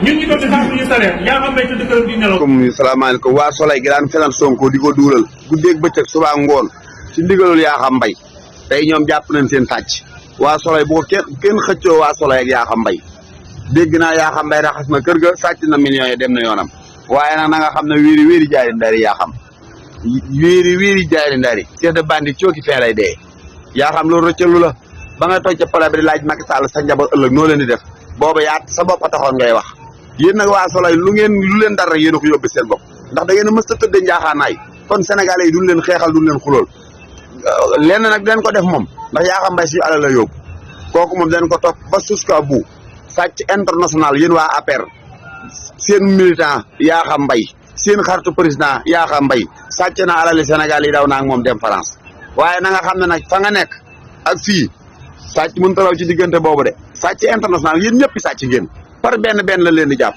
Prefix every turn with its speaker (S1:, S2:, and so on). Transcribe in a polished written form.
S1: ñun ñu doon di xaar suñu salaire yaa xam may tëdd këram di nelaw.
S2: comme salaamaaleykum waa Soleil gi daan fenal Sonko di ko duulal guddeeg bëccëg suba ngoon ci ndigalul yaa xam mbay tey ñoom jàpp nañ seen sàcc waa Soleil bu ko kenn xëccoo waa Soleil ak yaa xam mbay dégg naa yaa xam mbay raxas na kër ga sàcc na millions yi dem na yoonam waaye nag na nga xam ne wéeri jaari ndari yaa xam wéeri jaari ndari chef de bande cooki fee lay dee yaa xam loolu rëccalu la ba nga toog ca pale bi di laaj Macky Sall sa njaboot ëllëg noo leen di def booba yaat sa bopp a taxoon ngay wax yéen nag waa Soleil lu leen dara yéen a ko yóbbu seen bopp ndax da ngeen a mës a tëdd njaaxaanaay kon sénégalais yi duñ leen xeexal duñ leen xulool lenn nag dañ ko def moom ndax yaa xam mbay suñu alal la yóbbu kooku moom dañ ko topp ba jusqu'à bout sàcc international yéen waa APR seen militant yaa xam mbay seen xaritu président yaa xam mbay sàcc na alali Sénégal yi daw naa ak moom dem France waaye na nga xam ne nag fa nga nekk ak fii sàcc mënut a raw ci diggante boobu de sàcc international yéen ñëpp sàcc ngeen par benn la leen di jàpp